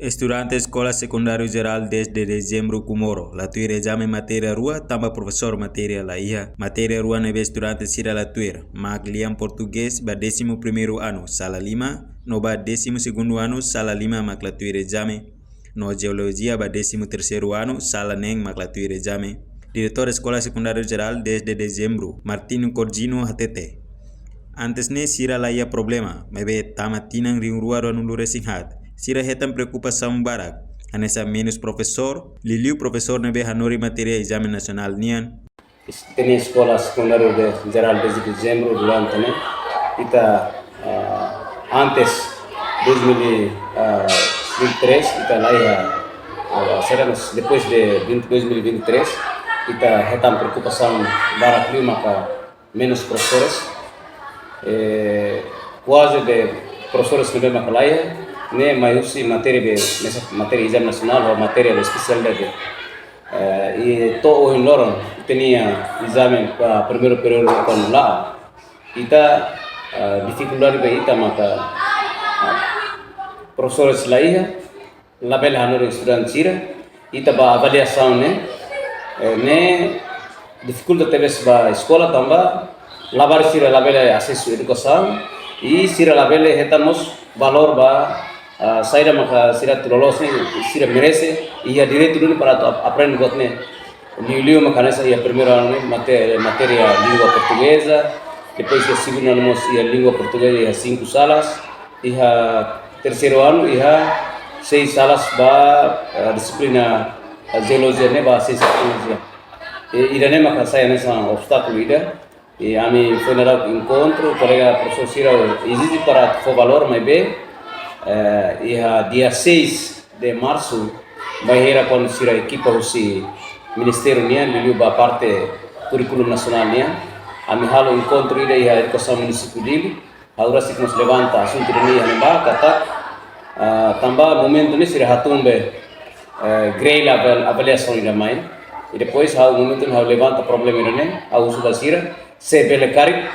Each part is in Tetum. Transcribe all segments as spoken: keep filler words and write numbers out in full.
Estudante Eskola Sekundáriu Jerál Dez de Dezembru Comoro la tuir ezame matéria rua tanba profesór matéria la iha. Matéria rua ne'ebé estudante sira la tuir mak lian Portugés ba décimo primeiro ano, sala lima, no ba décimo segundo ano, sala lima mak la tuir ezame, no Jeolojia ba décimo terceiro ano, sala neen mak la tuir ezame. Diretór Eskola Sekundáriu Jerál Dez de Dezembru, Martinho Corgino hatete, antes ne'e sira la iha problema, maibé tama tinan rihun rua ruanulu-resin-haat, sira hetan preokupasaun barak, hanesan menus profesór, liuliu profesór ne'ebé hanorin matéria ezame nasionál nian. Ita-nia Eskola Sekundáriu de Jerál Dez de Dezembru durante ne'e, ita, ah, antes dois mil e vinte e três, ita la iha, ah, será, mas depois de vinte, dois mil e vinte e três, ita hetan preokupasaun barak liu maka menus profesores, eh, kuaze de profesores ne'ebé maka la iha, ne'e mai husi matéria be, mesak matéria ezame nasionál ou matéria be espesialidade. Eh, i to'o ohin loron, ita-nia ezame ba primeiru períodu kuandu la'o, ita, eh, difikuldade be ita maka, ah, profesores la iha, labele hanorin estudante sira, ita ba avaliasaun ne'e, eh, ne'e difikulta tebes ba eskola tanba labarik sira labele asesu edukasaun, i sira labele hetan mós valór ba, ah, saida maka sira atu loloos ne'e, sira merese, iha direitu duni para atu ap-, aprende buat ne'e. Liuliu maka hanesan iha primeiru ano ne'e, mate-, matéria língua portugeza, depois iha segundu ano mós iha língua portugeza, iha cinco salas, iha terseiru ano, iha seis salas ba, eh, dixiplina, eh, jeolojia ne'e ba siénsia teknolojia. I, ida-ne'e maka sai hanesan obstákulu ida. I ami foin dadauk enkontru, kolega profesór sira ezije para fó valór, maibé, eh, iha dia seis de março, bainhira kuandu sira ekipa husi ministériu nian, liuliu ba parte kurríkulu nasionál nian, ami halo enkontru ida iha edukasaun munisípiu Dili, ha'u rasik mós levanta asuntu ida-ne'e iha ne'ebá, katak, ah, tanba momentu ne'e sira hatún be, eh, grella aval-, avaliasaun ida mai. I depois ha'u momentu ne'e ha'u levanta problema ida-ne'e, ha'u husu ba sira, se bele karik,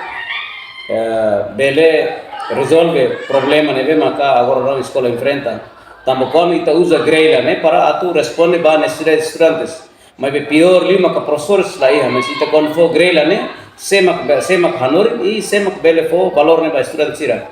eh, bele rezolve problema ne'ebé maka agora rona eskola enfrenta. Tanba kuandu ita uza grella ne'e para atu responde ba nesesidade estudantes. Maibé piór liu maka profesores la iha, mas ita kuandu fó grella ne'e, sé mak be-, sé mak hanorin, i sé mak bele fó valór ne'e ba estudante sira.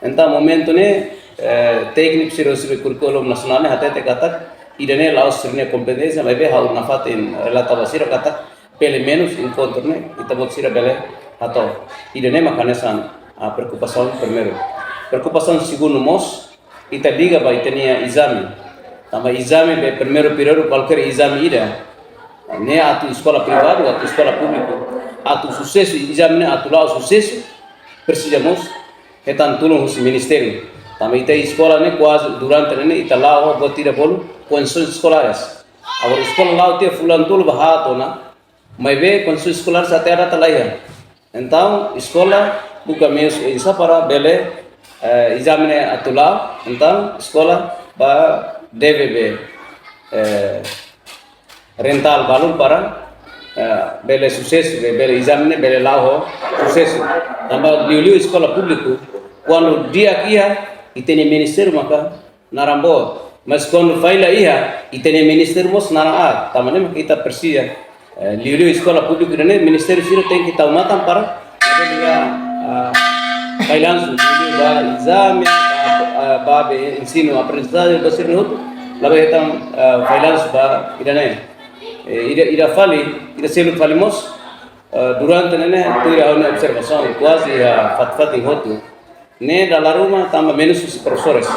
Entaun momentu ne'e, eh, tékniku sira husi be kurríkulu nasionál ne'e hatete katak, ida-ne'e la'ós sira-nia kompeténsia, maibé ha'u nafatin relata ba sira katak, bele menus enkontru ne'e, ita-boot sira bele hato'o. Ida-ne'e maka hanesan, ah, preokupasaun primeiru. Preokupasaun segundu mós, ita liga ba ita-nia ezame. Tanba ezame be primeiru períodu kualkér ezame ida. Ne'e atu eskola privadu, atu eskola públiku. Atu susesu, ezame ne'e atu la'o susesu, presiza mós hetan tulun husi ministériu. Tanba ita eskola ne'e kuaze durante ne'e ita la'o buat ida bolu kondisoens eskolares. Agora eskola la'o tiha fulan tolu ba haat ona, maibé kondisoens eskolares até agora la iha. Entaun, eskola buka meius oinsá para bele, eh, ezame ne'e atu la'o. Entaun, eskola ba deve be, eh, rental balun para, eh, bele susesu, be-, bele ezame ne'e bele la'o ho susesu. Tanba liuliu eskola públiku, kuandu di'ak iha, ita-nia ministériu maka naran boot. Mas kuandu falla iha, ita-nia ministériu mós naran aat. Tanba ne'e maka ita presiza, eh, liuliu eskola públiku ida-ne'e, ministériu sira tenke tau matan para, ah, balansu, liuliu ba ezame, ba, ah, ba be ensinu aprendizajen, ba sira hotu, labele hetan, ah, balansu ba ida-ne'e. Eh, ida, ida fali, ida seluk fali mós, eh, durante ne'e ne'e, tuir ha'u-nia observasaun, kuaze iha fatin-fatin hotu ne'e dala ruma tanba menus husi profesores.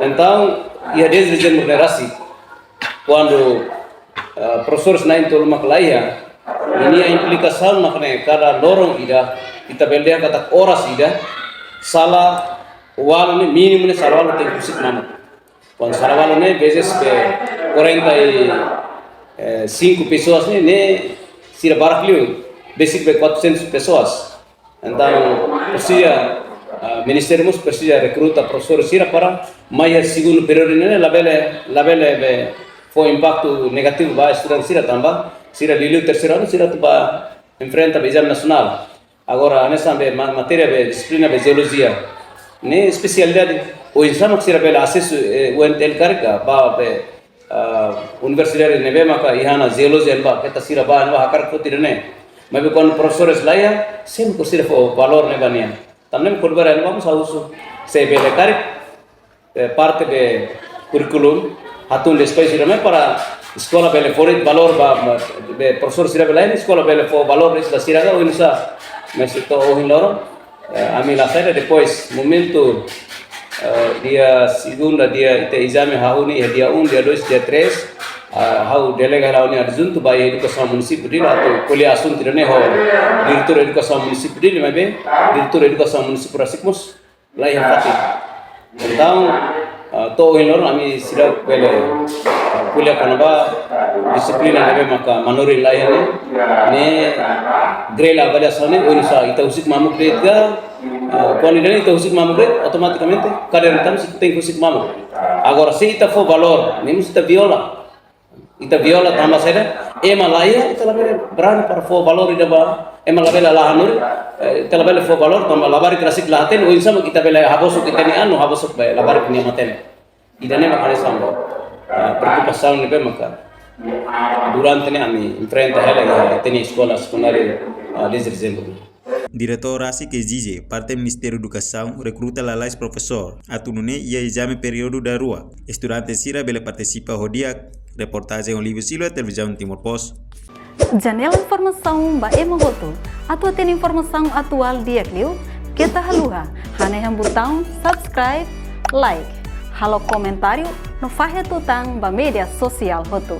Entaun, iha dez de dezembru ne'e rasik, kuandu, eh, profesores na'in-tolu mak la iha, ninia implikasaun mak ne'e kada loron ida, ita bele dehan katak oras ida, sala ualu ne'e, mínimu ne'e sala ualu tenke husik mamuk. Kuandu sala ualu ne'e, vezes be quarenta e cinco pessoas ne'e, ne'e sira barak liu, besik be quatrocentas pessoas. Entaun, presiza, ah, ministériu mós presiza rekruta profesór sira para mai iha segundu períodu ne'e labele, labele be fó impaktu negativu ba estudante sira tanba sira liuliu terseiru ano sira atu ba enfrenta be ezame nasionál. Agora, hanesan be ma-, matéria be dixiplina be jeolojia. Ne'e espesialidade Oinsá mak sira bele asesu, eh, U N T L karik, ah, ba be, ah, universidade ne'ebé maka iha ona geologia ba, keta sira ba, ba hakarak foti ida-ne'e. Maibé kuandu profesores la iha, sempre sira fó valór ne'e ba nia. Tanba ne'e kuandu bara ne'e vamos a uso. Se bele karik, eh, parte de currículum, hatun depois sira mai para eskola bele fó valór ba, ba, be profesór sira bele, eskola bele fó valór ba sira ka, oinsá, mas to'o ohin loron, eh, ami la saida depois, momentu, eh, dia segunda, dia ita ezame hahú ne'e, dia um, dia dois, dia três, ah, ha'u delega ha'u-nia adjuntu ba edukasaun munisípiu Dili atu ko'alia asuntu ida-ne'e ho diretór edukasaun munisípiu Dili, maibé diretór edukasaun munisípiu rasik mós la iha fatin. Entaun, ah, to'o ohin loron ami seidauk bele, ah, ko'alia kona-ba dixiplina ne'ebé maka manorin la iha ne'e, ne'e grela avaliasaun ne'e, oinsá ita husik mamuk de'it ka, ah, kuandu ida-ne'e ita husik mamuk de'it, automatikamente kaderun tan sira tenke husik mamuk. Agora, se ita fó valór, ne'e mós ita viola. Ita viola tanba saida, ema la iha, ita labele berani para fó valór ida ba, ema labele la hanorin, eh, ita labele fó valór tanba labarik rasik la hatene, oinsá mak ita bele habosok ita-nia an no habosok be labarik nia matenek. Ida-ne'e mak hanesan, eh, preokupasaun ne'ebé maka durante ne'e ami enfrenta hela iha ita-nia eskola sekundáriu, eh, dez de dezembro. Diretór rasik ezije parte Ministériu Edukasaun rekruta lalais profesór, atu nune'e iha ezame períodu daruak estudante sira bele partisipa ho di'ak. Reportajen Olivo Silva, Televizaun Timor Post. Janela informasaun ba ema hotu. Atu hatene informasaun atuál di'ak liu, keta haluha hanehan butaun subscribe, like, halo komentáriu no fahe tutan ba média sosiál hotu.